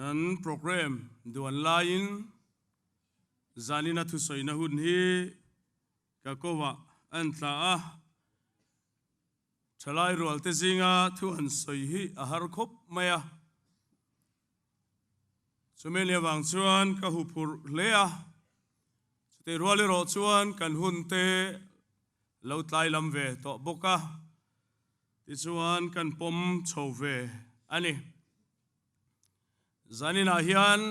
Kan programme duan laiin zanina thusawina hun hi ka kovah an tla a, thalai rualte zinga thu han sawi hi a har khawp mai a. Chumi ni avang chuan ka huphurh hle a, chutih rual erawh chuan kan hunte lo tlai lam ve tawh bawk a, tichuan kan pawm chho ve a ni. Zaninah hian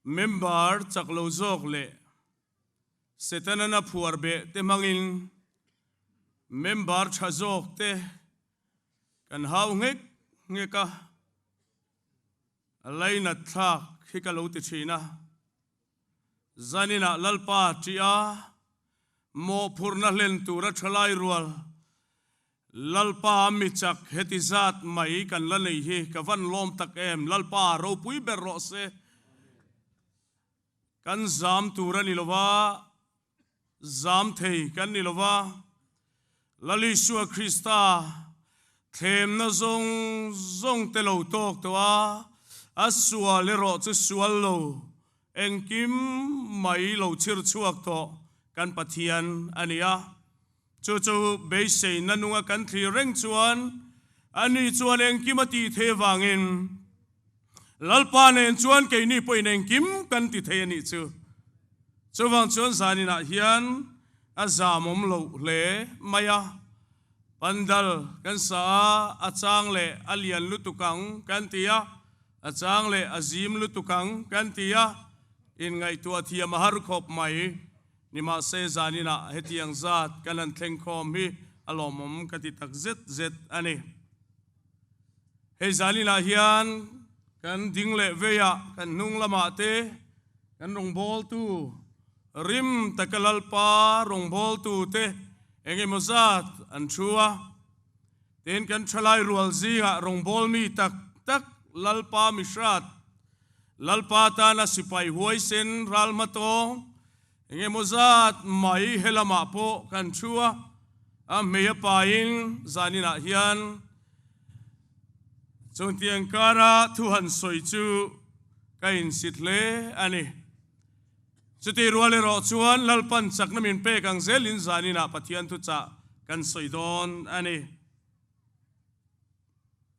member chak lo zawk leh Setana phuar beh te hmangin member tha zawk te kan hau nghek nghek a, a lainat thlak hi ka lo ti thin a. Zaninah Lalpa ṭih a, mawhphurhna hlen tura ṭhalai rual Lalpa mi chak heti zat mai kan la nei hi ka van lawm tak em, Lalpa ropui ber rawh se. Kan zam tur a ni lo va, zam thei kan ni lo va, Lal Isua Krista thlemna zawng zawng te lo tawk tawh a, a sual erawh chu sual lo, engkim mai lo chhir chhuak tawh kan Pathian a ni a. Chu chu beiseina nunga kan thlir reng chuan ani chuan engkim a tih thei avangin Lalpa nen chuan keini pawhin engkim kan ti thei a nih chu. Chuvang chuan zaninah hian a zamawm loh hle mai a, pandal kan sa a, a chang leh a lian lutuk ang kan ti a, a chang leh a zim lutuk ang kan ti a, inngaihtuah thiam a har khawp mai. Nimahse zaninah hetiang zat kan han thleng khawm hi a lawmawm ka ti tak zet zet a ni. Hei zaninah hian kan ding leh veiah kan hnung lamah te kan rawngbawltu rim taka Lalpa rawngbawltu te eng emaw zat an thu a. Tin kan thalai rual zingah rawngbawlmi tak tak Lalpa mihrat, Lalpa tana sipai huaisen ral hmatawng eng emaw zat mai he lamah pawh kan thu a, a hmei a pain zaninah hian chungtiang kara thu han sawi chu ka insit hle a ni. Chutih rual erawh chuan Lalpan chakna min pek ang zelin zaninah Pathian thuchah kan sawi dawn a ni.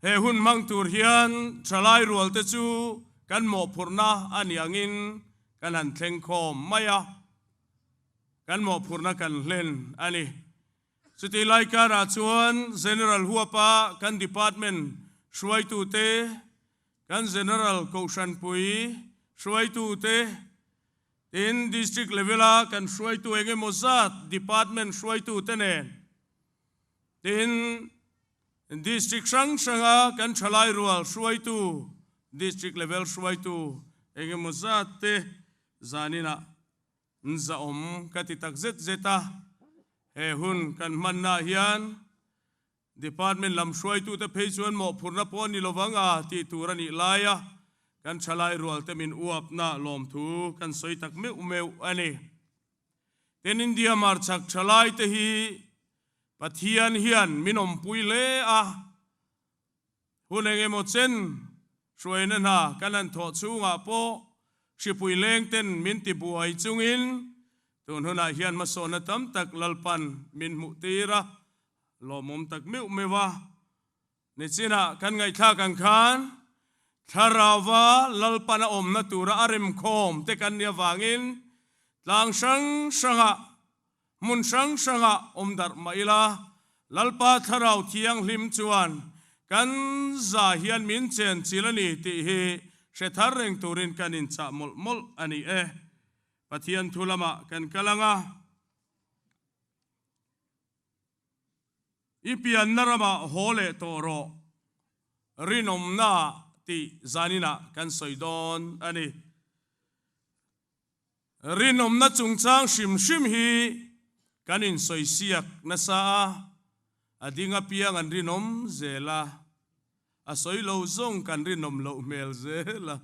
He hun hmang tur hian thalai rualte chu kan mawhphurhna a ni angin kan han thleng khawm mai a, kan mawhphurhna kan hlen a ni. Chutih lai karah chuan General huapa kan department hruaitute, kan General Kohhranpui hruaitute, tin District level-a kan hruaitu eng emaw zat department hruaitute nen, tin District hrang hranga kan thalai rual hruaitu, District level hruaitu eng emaw zat te zaninah nzahawm ka ti tak zet zet a. He hun kan hmannaah hian Department lam hruaitute phei chuan mawhphurhna pawh a ni lovang a tih tur a nih laia kan thalai rualte min uapna lawmthu kan sawi tak meuh meuh a ni. Tin India hmarchhak thalai te hi Pathian hian min awmpui hle a, hun eng emaw chen hruaina hna kan han thawh chhungah pawh hripui leng ten min ti buai chungin tun hunah hian hmasawnna tam tak Lalpan min hmuh tir a, lawmawm tak meuh meuh a. Nichinah kan ngaihthlak ang khan Thlarauva Lalpan a awmna tura a remkhawm te kan nih avangin tlang hrang hrangah, hmun hrang hrangah awm darh mah ila, Lalpa Thlarau Thianghlim chuan kan za hian min chen chil a ni tih hi hre thar reng turin kan inchah mawlh mawlh a ni e. Pathian thu lamah kan kal ang a. I pianna ramah haw leh tawh rawh, rinawmna tih zaninah kan sawi dawn a ni. Rinawmna chungchang hrim hrim hi kan insawisiak nasa a, a ding apiang an rinawm zel a, a sawi lo zawng kan rinawm loh hmel zel a.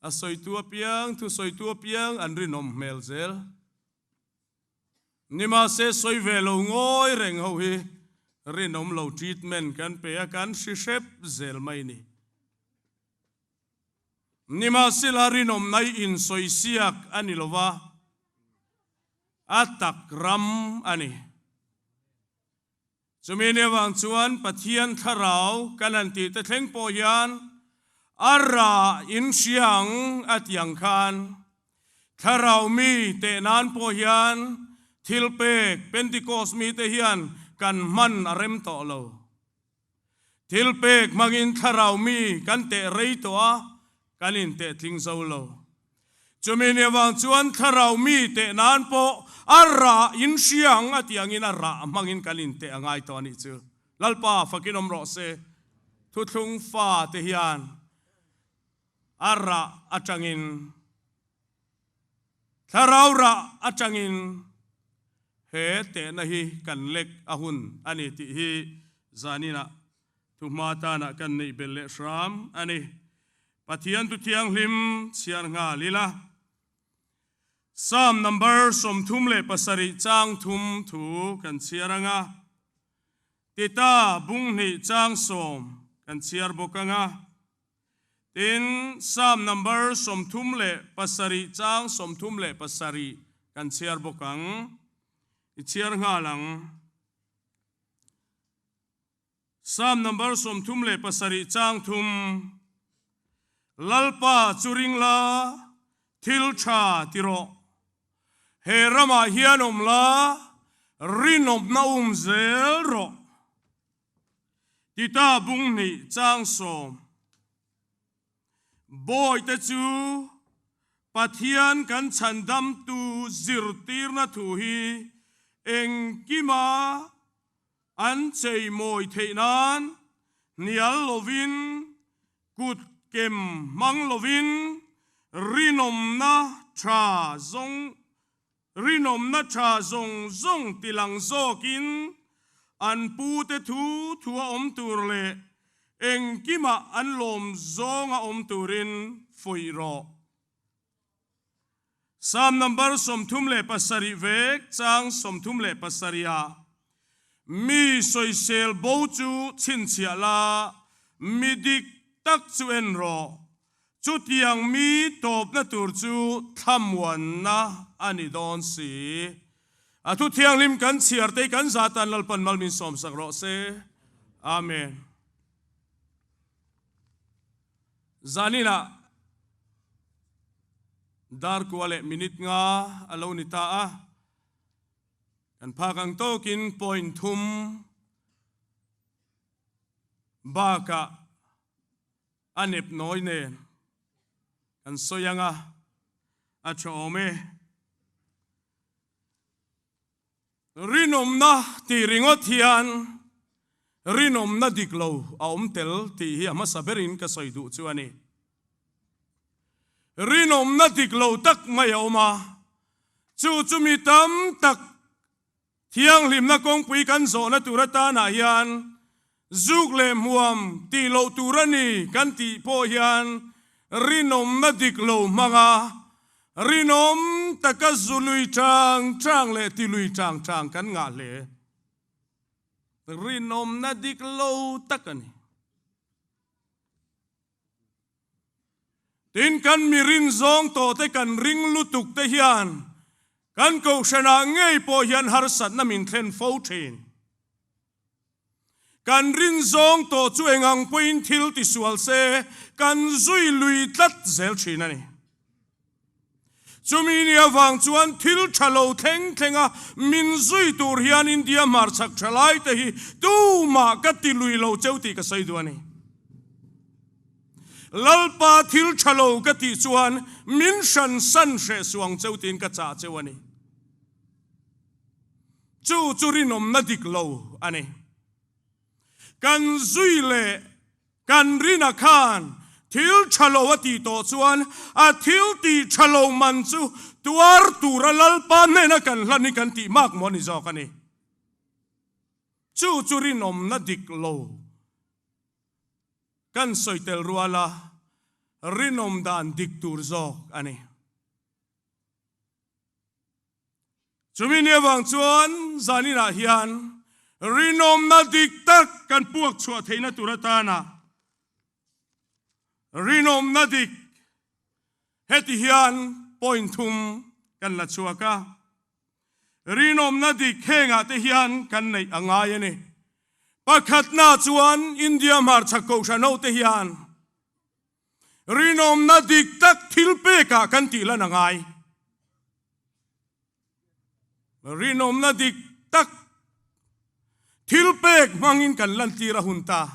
A sawitu apiang, thusawitu apiang an rinawm hmel zel. Nimahse sawi ve lo ngawi reng ho hi Rinawm lo treatment kan pe a, kan hri hrep zel mai ni. Nimahsela rinawm nai insawisiak a ni lo va, a tak ram a ni. Chumi ni avang chuan Pathian thlarau kan han tih te thleng pawh hian a rah in hria ang a ti ang khan thlarau mi teh nan pawh hian thil pek Pentecost mite hian kan hman a rem tawh lo. Thil pek hmangin thlarau mi kan teh rei tawh a, kan inteh tling zo lo. Chumi ni avang chuan thlarau mi teh nan pawh a rah in hria ang a tih angin a rah hmangin kan inteh a ngai tawh a nih chu. Lalpa fakin awm rawh se. Thuthlung fa te hian a rah atangin Thlarau rah atangin he tehna hi kan lek a hun a ni tih hi zaninah thuhma tanah kan neih belh leh hram a ni. Pathian tu thianghlim chhiar nghal ila. Psalm number 37 chang thum thu kan chhiar anga. Tita bung hnih chang sawm kan chhiar bawk anga. Tin, Psalm number 37 chang 37 kan chhiar bawk ang. I chhiar nghal ang. Psalm number 37 chang thum, Lalpa chu ring la, thil tha ti rawh. He ramah hian awm la, rinawmna um zel rawh. Tita bung hnih chang sawm. Bawihte chu Pathian kan chhandamtu zirtirna thu hi engkima an cheimawi theih nan hnial lovin, kut kem hmang lovin rinawmna tha zawng Rinawmna tha zawng zawng tilang zawkin an pute thu thu a awm tur leh engkimah an lawm zawnga awm turin fuih rawh. Psalm number 37 vek chang 37 ah Mi sawisel bo chu chhinchhiah la, mi dik tak chu en rawh. Chutiang mi tawpna tur chu thlamuanna a ni dawn si. A thu thianghlim kan chhiar te kan zatan Lalpan mal min sawmsak rawh se. Amen. Zaninah darkua leh minute nga a lo ni ta a. Kan phak ang tawkin point thum bakah a nep nawi nen kan sawi ang a, a tha awm e. Rinawmna tih ringawt hian rinawmna dik lo a awm tel tih hi a hmasa berin ka sawi duh chu a ni. Rinawmna dik lo tak mai a awm a, chu chu mi tam tak thianghlimna kawngpui kan zawhna tur atanah hian zuk leh hmuam tih loh tur a ni kan tih pawh hian rinawmna dik lo hmanga rinawm taka zu lui chang chang leh ti lui chang chang kan ngah hle. Rinawmna dik lo tak a ni. Tin, kan mi rin zawng tawh te kan ring lutuk te hian kan kohhranah ngei pawh hian harsatna min thlen fo thin. Kan rin zawng tawh chu eng ang pawhin thil tisual se kan zui lui tlat zel thin a ni. Chumi ni avang chuan thil tha lo thleng thlenga min zui tur hian India hmarchhak tha lai te hi tumah ka ti lui lo cheu tih ka sawi duh a ni. Lalpa thil tha lo ka tih chuan min hran san hreh suang cheu tiin ka chah cheu a ni. Chu chu rinawmna dik lo a ni. Kan zui leh Kan rina khan thil tha lo a tih tawh chuan a thil tih tha lo man chu tuar tura Lalpa hnena kan hlan hi kan tih mak maw ni zawk a ni. Chu chu rinawmna dik lo kan sawi tel ruala rinawm dan dik tur zawk a ni. Chumi ni avang chuan zaninah hian Rinawmna dik tak kan puak chhuah theihna tur atana rinawmna dik heti hian point thum kan la chhuak a. Rinawmna dik hengah te hian kan neih a ngai a ni. Pakhatna chuan India hmarchhak kohhran ho te hian rinawmna dik tak thil pekah kan tih lan a ngai. Rinawmna dik tak thil pek hmangin kan lantir a hun ta.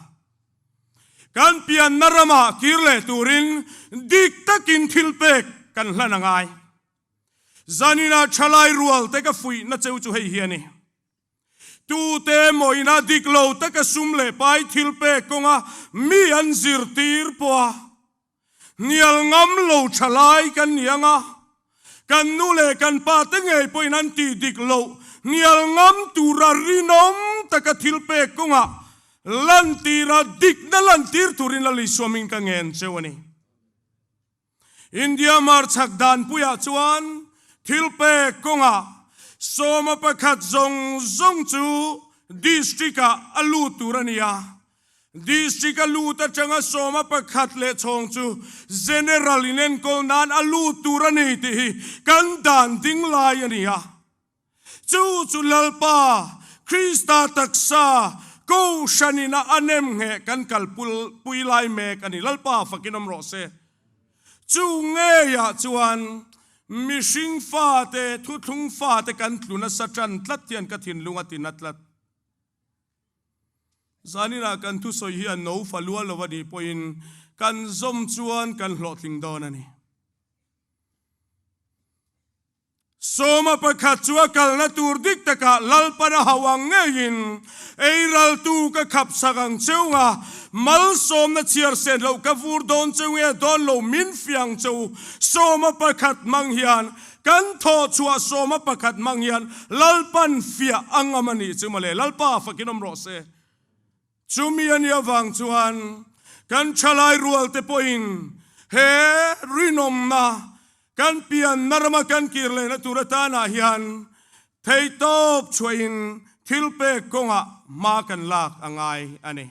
Kan pianna ramah kir leh turin dik takin thil pek kan hlan a ngai. Zanina thalai rual te ka fuihna cheu chu hei hi a ni. Tute mawina dik lo taka sum leh pai thil pek kawnga mi an zirtir pawh a hnial ngam lo thalai kan ni ang a, kan nu leh kan pa te ngei pawhin an tih dik loh hnial ngam tura rinawm taka thil pek kawngah lantira dikna lantir turin Lal Isua min ka ngen cheu a ni. India hmarchhak danpuiah chuan thil pek kawngah sawma pakhat zawng zawng chu district-ah a lut tur a ni a. District-a lut atanga sawma pakhat leh chhawng chu general inenkawl nan a lut tur a ni tih hi kan dan ding lai a ni a. Chu chu Lalpa, Krista taksa, Kohhran ina a nem ngheh kan kalpui lai mek a ni. Lalpa fakin awm rawh se. Chu ngeiah chuan mihring fate, thuthlung fate kan tlu nasa tan tlat hian ka thinlung a ti na tlat. Zaninah kan thusawi hi a no fa lual lo a nih pawhin kan zawm chuan kan hlawhtling dawn a ni. Sawma pakhat chu a kalna tur dik takah Lalpan a hauh ang ngeiin eiraltu ka khap sak ang cheu nga, malsawmna chhiar sen loh ka vur dawn cheu nge dawn lo min fiang cheu. Sawma pakhat hmang hian kan thawh chhuah sawma pakhat hmang hian Lalpan fiah a ngam a nih chu mawle. Lalpa fakin awm rawh se. Chumi a nih avang chuan kan thalai rualte pawhin he rinawmna kan pianna rama kan kir lehna tur atanah hian theihtawp chhuahin thil pek kawngah hma kan lak a ngai a ni.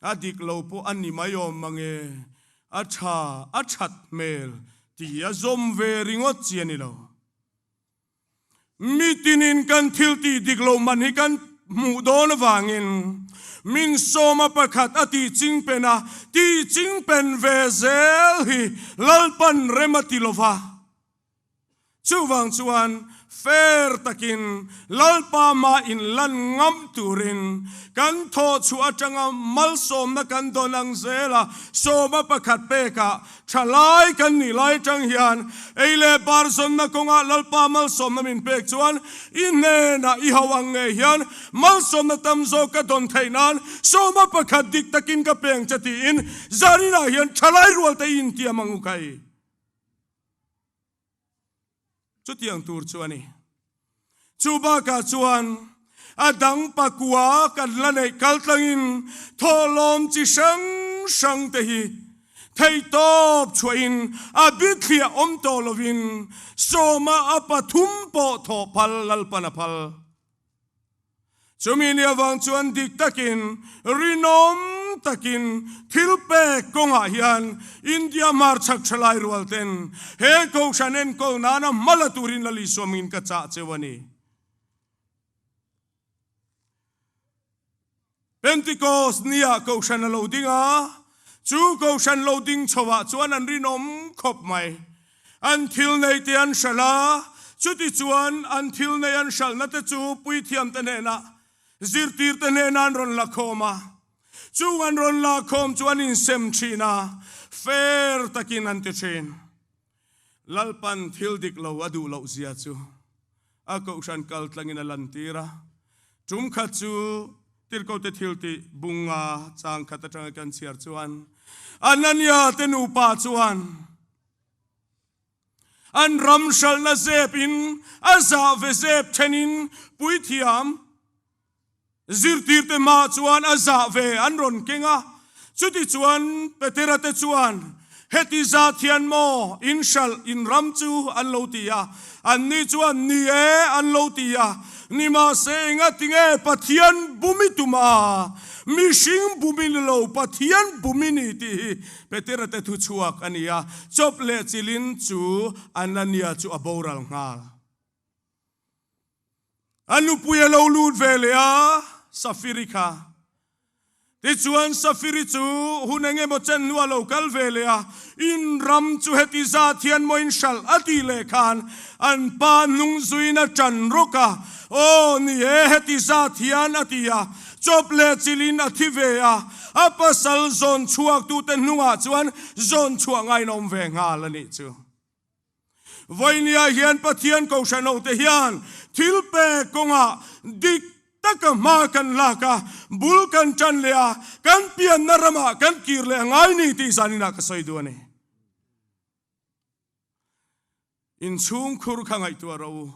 A dik lo pawh a ni mai awm mange, a tha a that hmel tih a zawm ve ringawt chi a ni lo. Mitinin kan thil tih dik loh man hi kan hmuh dawn avangin min sawma pakhat a tih chingpen a, tih chingpen ve zel hi Lalpan rem a ti lova. Chuvang chuan fair takin Lalpa mah inlan ngam turin kan thawh chhuah atanga malsawmna kan dawn ang zel a, sawma pakhat pekah Thalai kan nih lai atang hian ei leh bar zawnna kawngah Lalpa malsawmna min pek chuan i hnenah i ho ang ngei hian malsawmna tam zawk ka dawn theih nan sawma pakhat dik takin ka peng che tiin zaninah hian thalai rualte i intiam ang u kai. Chutiang tur chu a ni. Chu bakah chuan a dang pakua kan la neih kaltlangin thawhlawm chi hrang hrang te hi theihtawp chhuahin a bithliah awm tawh lovin sawma a pathum pawh thawh phal Lalpan a phal. Chumi ni avang chuan dik takin, rinawm takin thil pek kawngah hian India hmarchhak thalai rual ten he Kohhran enkawl nana hma la turin Lal Isua hmingin ka chah cheu a ni. Pentecost niah Kohhran a lo ding a, chu Kohhran lo ding chhoah chuan an rinawm khawp mai. An thil nei te an hralh a, chutichuan an thil nei an hralhna te chu puithiamte hnenah, zirtirte hnenah an rawn la khawm a. Chung an rawn la khawm chu an insem thin a, fair takin an ti thin. Lalpan thil dik lo a duh loh zia chu a kohhran kal tlangin a lantir a. Tum khat chu Tirhkote thil tih bunga chang khat atanga kan chhiar chuan Anania te nupa chuan an ram hralhna zep in a zah ve zep thenin puithiam zirtirte hmaah chuan a zah ve an rawn keng a. Chuti chuan Petera te chuan. Heti zat hian maw in hralh in ram chu an lo ti a? Anni chuan, Ni e, an lo ti a. Nimahse engatinge Pathian bum i tum a? Mihring bum i ni lo, Pathian bum i ni tih hi Petera te thu chhuak a ni a. Chawp leh chilin chu Anania chu a boral nghal. A nupui a lo lut ve leh a, Safiri kha. Tichuan Safiri chu hun eng emaw chen hnu a lo kal ve leh a, In ram chu heti zat hian maw in hralh a tih leh khan an pa hnung zuiin a ṭan rawk a, Aw ni e, heti zat hian a ti a, chawp leh chilin a thi ve a, a pasal zawn chhuaktute hnungah chuan zawn chhuah ngaiin a awm ve nghal a nih chu. Vawinia hian Pathian Kohhran hote hian thil pek kawngah dik taka hma kan lak a, bul kan tan leh a, kan pianna ramah kan kir leh a ngai ni tih zaninah ka sawi duh a ni. Inchhungkhur kha ngaihtuah rawh u.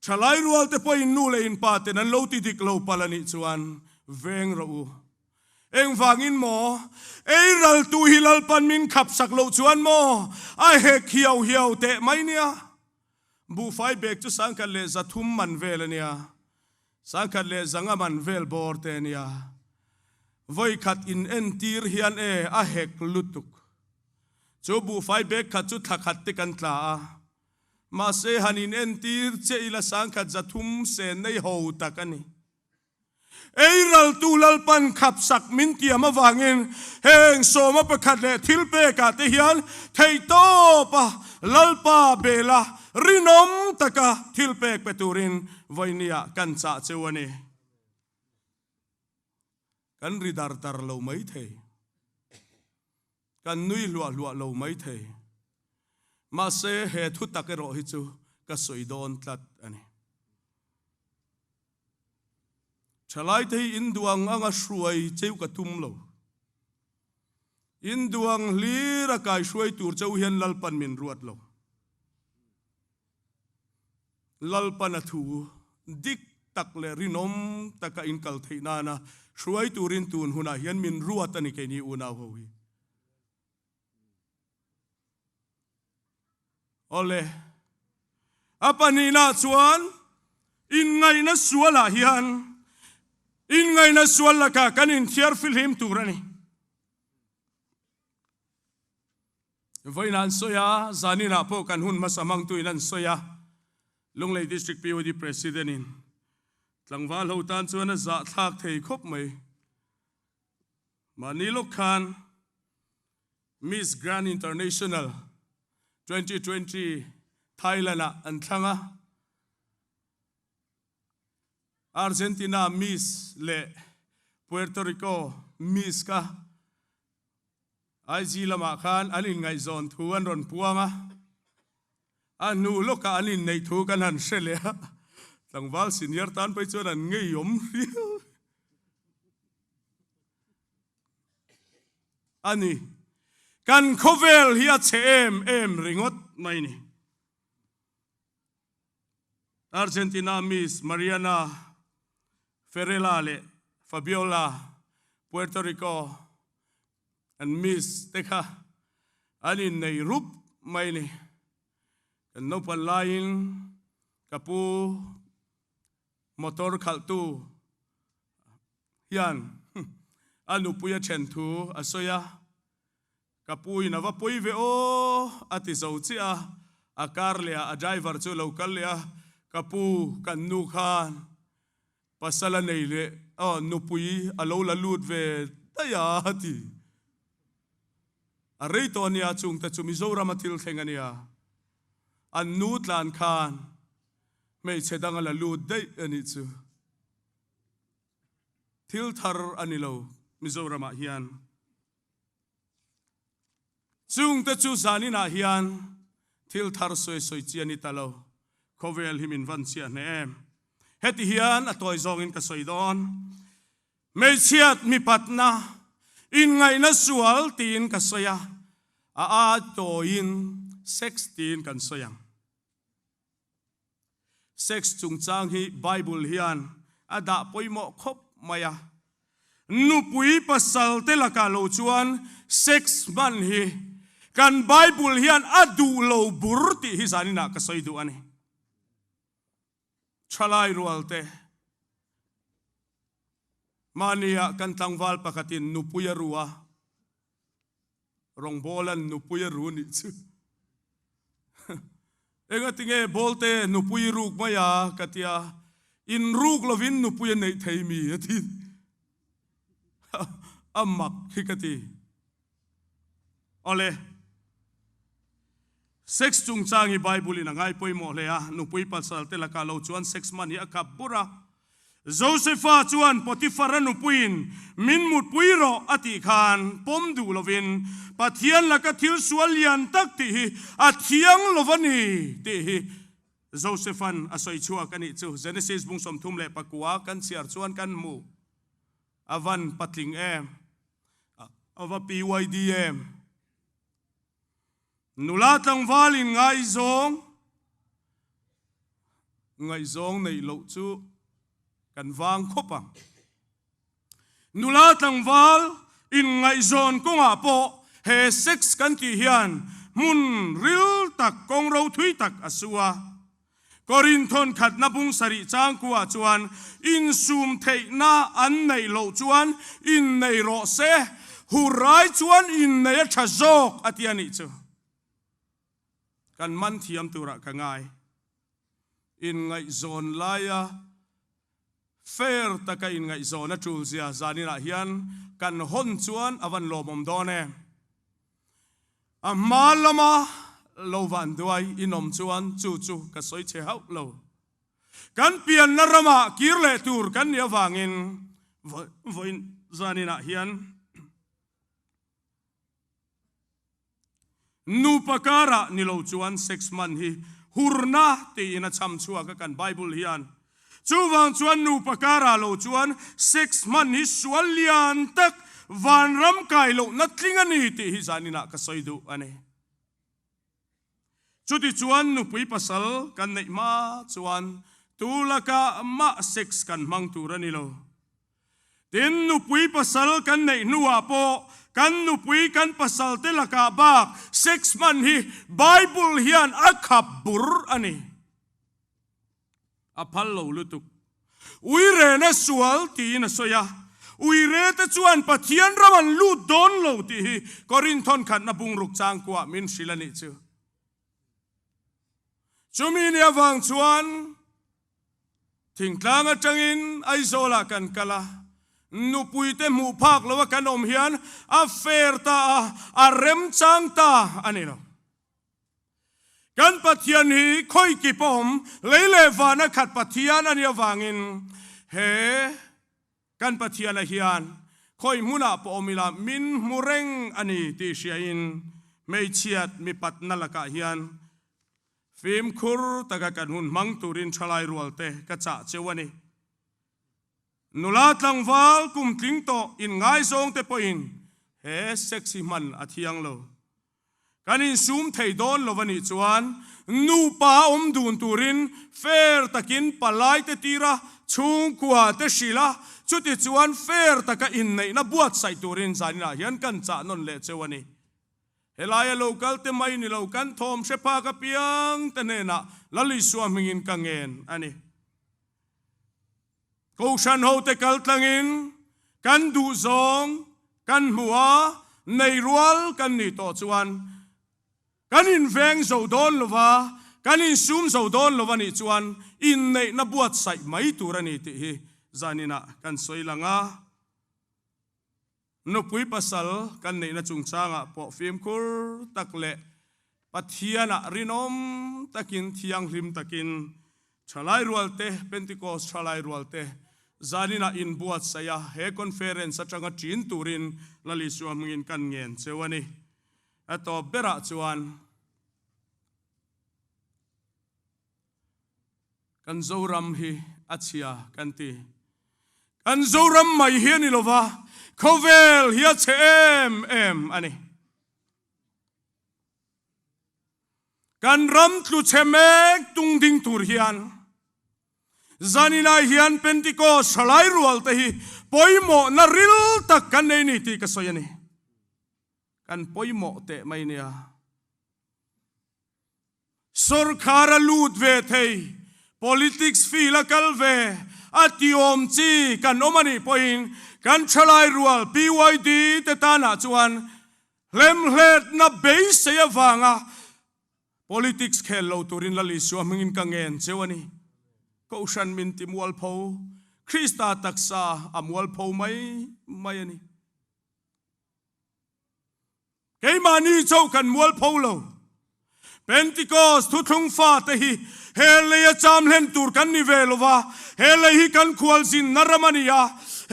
Thalai rual te pawhin nu leh in pa ten an lo ti dik lo palh a nih chuan veng rawh u. Engvangin maw? Ei raltu hi Lalpan min khap sak loh chuan maw a hek hiau hiau teh mai nia. Buhfai bag chu 1300 man vel a nia. 1500 man vel bawr te a nia. Vawikhat in entir hian e a hek lutuk. Chu buhfai bag khat chu thla khat te kan tla a. Mahse han in entir che ila 1300 sen nei ho tak a ni. Eiraltu Lalpan khapsak min tiam avangin heng sawma pakhat leh thil pekah te hian theihtawpa Lalpa bela rinawm taka thil pek pe turin vawinia kan chah cheu a ni. Kan ri dar dar lo maithei. Kan nui hluah hluah lo maithei. Mahse he thu tak erawh hi chu ka sawi dawn tlat a ni. Thalaite hi in duang anga hruai cheu ka tum lo. In duang hlir a kai hruai tur cheu hian Lalpan min ruat lo. Lalpan a thu dik tak leh rinawm taka in kal theih nana hruai turin tun hunah hian min ruat a ni keini unau ho hi. Awle, a pahnihna chuan inngaihna sualah hian inngaihna sual lakah kan inthiar fihlim tur a ni. Vawiin an sawi a, zaninah pawh kan hun hmasa hmangtuin an sawi a, Lunglei District POD President-in tlangval ho tan chuan a zahthlak thei khawp mai. Mahni lawk khan Miss Grand International 2020 Thailand-ah an thlang a, Argentina Miss leh Puerto Rico Miss kha IG lamah khan an inngaihzawn thu an rawn puang a, a hnu lawkah an inneih thu kan han hre leh a, tlangval senior tan phei chuan an ngeiawm riau a ni. Kan khawvel hi a chhe em em ringawt mai ni. Argentina Miss Mariana Ferrella leh Fabiola Puerto Rico an Miss te kha an innei rup mai ni. Kan naupan laiin ka pu motor khalhtu hian a nupui a then thu a sawi a. Ka pu in a va pawi ve aw a ti zo chiah a, a car leh ah a driver chu a lo kal leh a, ka pu kan nu khan pasal a nei leh aw nupui a lo la lut ve daih a a ti. A rei tawh a nia chung te chu Mizoram a thil thleng a nia, an nu tlan khan hmeichhe dang a la lut daih a nih chu. Thil thar a ni lo Mizoram ah hian. Chungte chu zaninah hian thil thar sawi sawi chi a ni ta lo. Khawvel hi min van chiah hneh em? Heti hian a tawi zawngin ka sawi dawn. Hmeichhiat mipatna, inngaihna sual tiin ka sawi a, a a tawiin sex tiin kan sawi ang. Sex chungchang hi Bible hian a dah pawimawh khawp mai a. Nupui pasal te lakah lo chuan sex hman hi. Kan Bible hian a duh lo bur tih hi zaninah ka sawi duh a ni. Thalai rualte, mahnia kan tlangval pakhatin nupui a ru a, rawngbawlan nupui a ru nih chu. Engatinge bawlte nupui i ruk mai a? ka ti a, in ruk lovin nupui a neih thei mi? a ti. A mak hi ka ti. Awle, sex chungchang hi Bible in a ngai pawimawh hle a, nupui pasal te lakah lo chuan sex man hi a khap bur a. Josefa chuan Potifara nupuiin min mutpui rawh a tih khan pawm duh lovin Pathian laka thil sual lian tak tih hi a thiang lo a ni tih hi Josefan a sawi chhuak a nih chu. Genesis bung 39 kan chhiar chuan kan hmu. A van patling em? A va PYD em? Nula tlangval in ngaihzawng ngaihzawng neih loh chu kan vang khawp ang. Nula tlangval in ngaihzawn kawngah pawh he sex kan tih hian hmun ril tak kawng ro thui tak a su a. Korinthon khatna bung sarih changkuah chuan insum theihna an neih loh chuan innei rawh se, hur ai chuan innei a tha zawk a ti a nih chu. Kan man thiam turah ka ngai. Inngaihzawn laia fair taka inngaihzawn a tul zia zaninah hian kan hawn chuan a van lawmawm dawn em. A hma lama lo van duai inawm chuan chu chu ka sawi chhe hauh lo. Kan pianna ramah kir leh tur kan nih avangin vawiin zaninah hian Nupa karah ni lo chuan sex man hi hurna tiin a chham chhuak a kan Bible hian. Chuvang chuan nupa karah lo chuan sex man hi sual lian tak vanram kai lohna tling a ni tih hi zaninah ka sawi duh a ni. Chutichuan nupui pasal kan neih hma chuan tu lakah mah sex kan hmang tur a ni lo. Tin, nupui pasal kan neih hnuah pawh kan nupui kan pasalte lakah bak sex hman hi Bible hian a khap bur a ni. A phal lo lutuk. Uirena sual tiin a sawi a, uirete chuan Pathian ram an lut dawn lo tih hi Korinthon khatna bungruk changkuah min hrilh a nih chu. Chumi ni avang chuan Thingtlang atangin Aizawlah kan kal a, nupuite hmuh phak loa kan awm hian a fair ta a, a remchang ta a ni lo. Kan Pathian hi khawi kip a awm, lei leh vana khat Pathian a nih avangin he kan Pathiana hian khawi hmunah pawh awm ila min hmu reng a ni tih hriain hmeichhiat mipatna lakah hian Fimkhur taka kan hun hmang turin thalai rualte ka chah cheu a ni. Nula tlangval kum tling tawh inngaizawngte pawhin he sex hi hman a thiang lo. Kan insum thei dawn lo a nih chuan nupa awm dun turin fair takin palaite tira chhungkua te hrilh a, chuti chuan fair taka inneihna buatsaih turin zaninah hian kan chah nawn leh cheu a ni. Helaia lo kal te mai ni lo kan thawm hre phak apiang te hnenah Lal Isua hmingin ka ngen a ni. Kohhran hote kal tlangin kan duhzawng kan hmu a, nei rual kan nih tawh chuan kan inveng zo dawn lo va, kan insum zo dawn lo a nih chuan inneihna buatsaih mai tur a ni tih hi zaninah kan sawi lang a. Nupui pasal kan neihna chungchangah pawh fimkhur tak leh Pathianah rinawm takin thianghlim takin Thalai rualte, Pentecost Thalai rualte, zaninah inbuatsaih a, he conference atanga ṭin turin Lal Isua hmingin kan ngen cheu a ni. A tawp berah chuan Kan Zoram hi a chhia kan ti. Kan Zoram mai hi a ni lova, khawvel hi a chhe em em a ni. Kan ram tlu chhe mek tung ding tur hian zaninah hian Pentecost thalai rual te hi pawimawhna ril tak kan nei ni tih ka sawi a ni. Kan pawimawh teh mai nia. Sorkar a lut ve thei, politics field a kal ve, a tiawm chi kan awm a nih pawhin kan thalai rual PYD te tanah chuan hlemhletna beisei avanga politics khel lo turin Lal Isua hmingin ka ngen cheu a ni. Kohhran min ti mualpho, Krista taksa a mualpho mai mai a ni. Keimahni chauh kan mualpho lo. Pentikos thuthlung fate hi he leia cham hlen tur kan ni ve lo va, he lei hi kan khualzinna ram a ni a,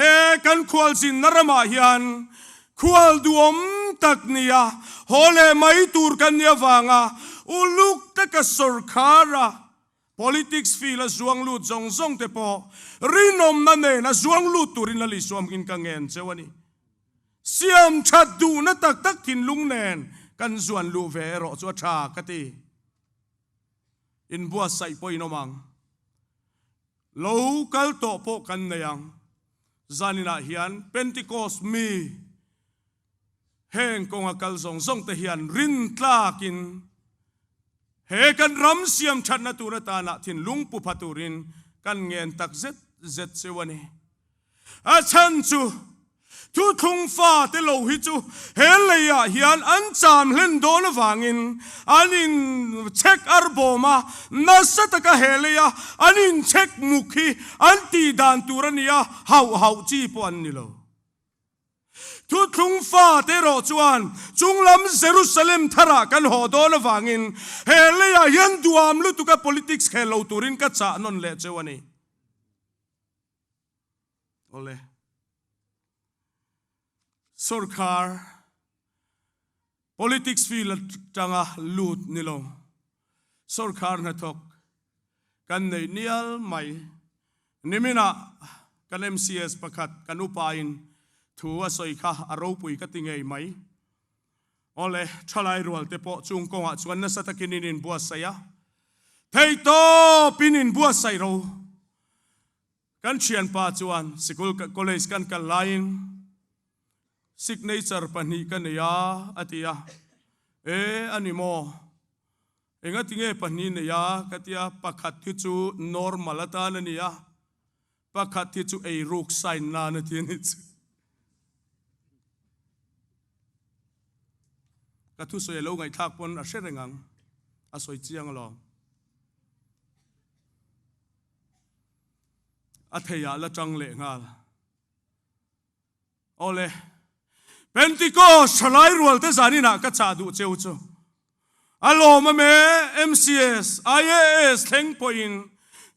he kan khualzinna ramah hian khual duhawm tak nia haw leh mai tur kan nih avanga uluk taka sawrkhara politics field a zuang lut zawng zawng te pawh rinawmna nen a zuang lut turin Lal Isua hmingin ka ngen cheu a ni. Siam that duhna tak tak thinlung nen kan zuan luh ve erawh chu a tha ka ti. Inbuatsaih pawh in awm ang. Lo kal tawh pawh kan nei ang. Zaninah hian Pentecost mi heng kawnga kal zawng zawng te hian rintlakin he kan ram siam thatna tur atana thinlung pu pha turin kan ngen tak zet zet cheu a ni. A chhan chu thuthlung fate lo hi chu he leiah hian an cham hlen dawn avangin an inchhek ar bawm a, nasa taka he leia an inchhek muk hi an tih dan tur a ni a, hauh hauh chi pawh an ni lo. Thuthlung fate erawh chuan chunglam Jerusalem tharah kan haw dawn avangin he leiah hian duam lutuka politics khel lo turin ka chah nawn leh cheu a ni. Awle. Sorkar politics field atanga lut ni lo. Sorkar hnathawk kan neih nial mai. Niminah kan MCS pakhat kan upain thu a sawi kha a ropui ka ti ngei mai. Awle, thalai rual te pawh chung kawngah chuan nasa takin in inbuatsaih a, theihtawpin inbuatsaih ro. Kan thianpa chuan sikul college kan kal laiin signature pahnih ka nei a, a ti a. E, a ni maw? Engati nge pahnih nei a? ka ti a, pakhat hi chu normal atan a ni a, pakhat hi chu eiruk sign nan a ti a nih chu. Ka thusawi a lo ngaihthlak pawn a hre reng ang, a sawi chiang alawm. A theiah la tang leh nghal. Awle, Pentecost thalai rual te zaninah ka chah duh cheu chu. A lawm a me, MCS, IAS thleng pawhin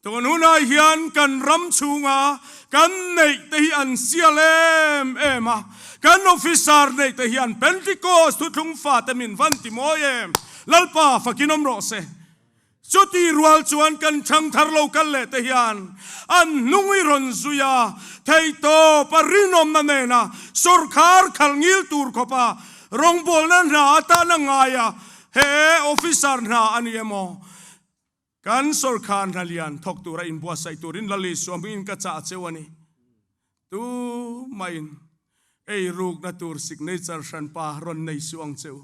tun hunah hian kan ram chhunga kan neih te hi an sial em em a, kan officer neih te hian Pentecost thuthlung fate min van ti mawi em? Lalpa fakin awm rawh se. Chuti rual chuan kan thangthar lo kal leh te hian an hnung i rawn zui a, theihtawp a rinawmna nena sawrkhar khalh ngil tur khawpa rawngbawlna hna atan a ngai a, he officer hna a ni emaw kan sawrkhar hna lian thawk tura inbuatsaih turin Lal Isua hmingin ka chah cheu a ni. Tumah in eirukna tur signature hranpa rawn nei suh ang che u.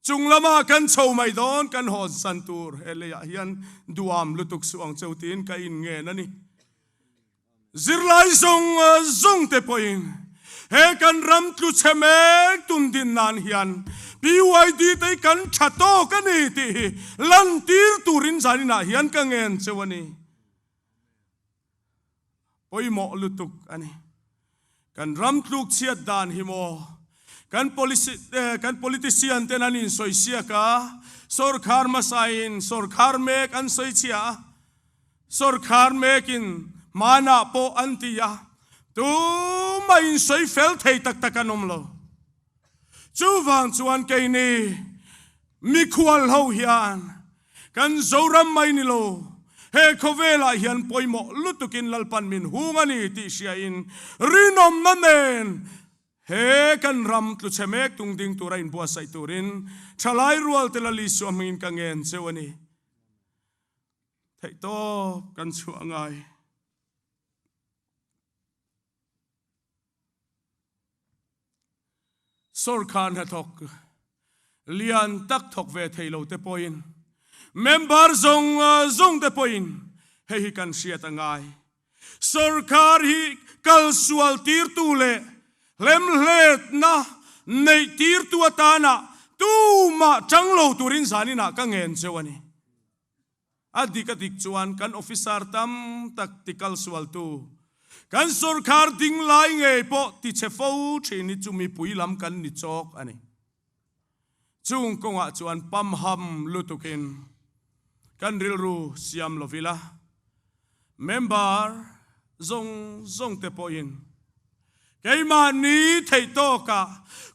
Chung lamah kan chho mai dawn, kan hawn san tur he leiah hian duam lutuk suh ang cheu tiin ka inngen a ni. Zirlai zawng zawng te pawhin he kan ram tlu chhe mek tum din nan hian PYD te hi kan tha tawk a ni tih hi lantir turin zaninah hian ka ngen cheu a ni. Pawimawh lutuk a ni. Kan ram tluk chhiat dan hi maw? Kan kan politician ten an insawi siak a, sawrkhar hmasain sawrkhar mek an sawi chhia a, sawrkhar mekin hmanah pawh an ti a, tumah insawi fel thei tak tak an awm lo. Chuvang chuan keini mikhual ho hian kan Zoram mai ni lo, he khawvelah hian pawimawh lutukin Lalpan min hung a ni tih hriain rinawmna nen he kan ram tlu chhe mek tung ding tura inbuatsaih turin thalai rual te Lal Isua hmingin ka ngen cheu a ni. Theihtawp kan chhuah ngai. Sorkar hnathawk lian tak thawk ve thei lo te pawhin, member zawng zawng te pawhin hei hi kan hriat a ngai. Sorkar hi kal sual tirtu leh hlemhletna neih tirtu atana tumah chang lo turin zaninah ka ngen cheu a ni. A dik a dik chuan kan officer tam tak ti kal sualtu, kan sorkar ding lai ngei pawh ti chhe fo thin hi chu mipui lam kan ni chawk a ni. Chung kawngah chuan pamham lutukin kan rilru siam lo ila, member zawng zawng te pawhin Keimahni theih tawkah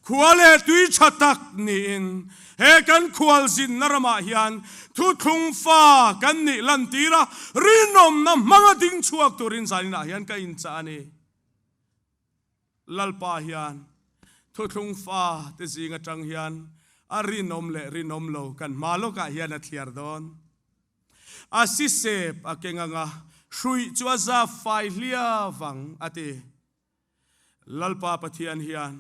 khua leh tui tha tak niin he kan khualzinna ramah hian thuthlung fa kan nih lantir a, rinawmna hmanga ding chhuak turin zaninah hian ka inchah a ni. Lalpa hian thuthlung fa te zing atang hian a rinawm leh rinawm lo kan hma lawkah hian a thliar dawn. A sisep a keng anga hruih chu a zap fai hlia vang, a ti. Lalpa Pathian hian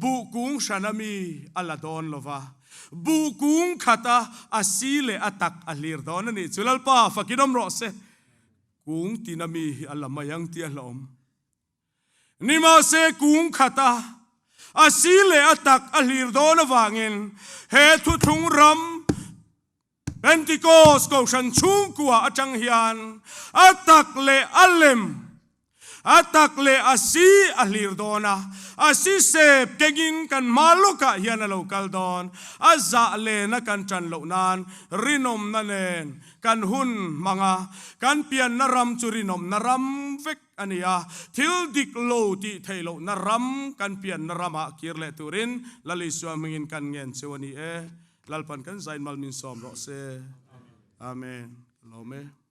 buh kung hrana mi a la dawn lo va, buh kung khata a si leh a tak a hlir dawn a nih chu. Lalpa fakin awm rawh se. Kung tina mi hi a la mai ang tih a hlauhawm. Nimahse kung khata a si leh a tak a hlir dawn avangin he thuthlung ram Pentikos Kohhran chhungkua atang hian a tak leh a lem, a tak leh a si a hlir dawn a, a si sep kengin kan hma lawkah hian a lo kal dawn. A zah lena kan tan loh nan rinawmna nen kan hun hmang a, kan pianna ram chu rinawmna ram vek a ni a, thil dik lo tih theih lohna ram kan pianna ramah kir leh turin Lal Isua hmingin kan ngen cheu a ni e. Lalpan kan zain mal min sawm rawh se. Amen. Ka lawm e.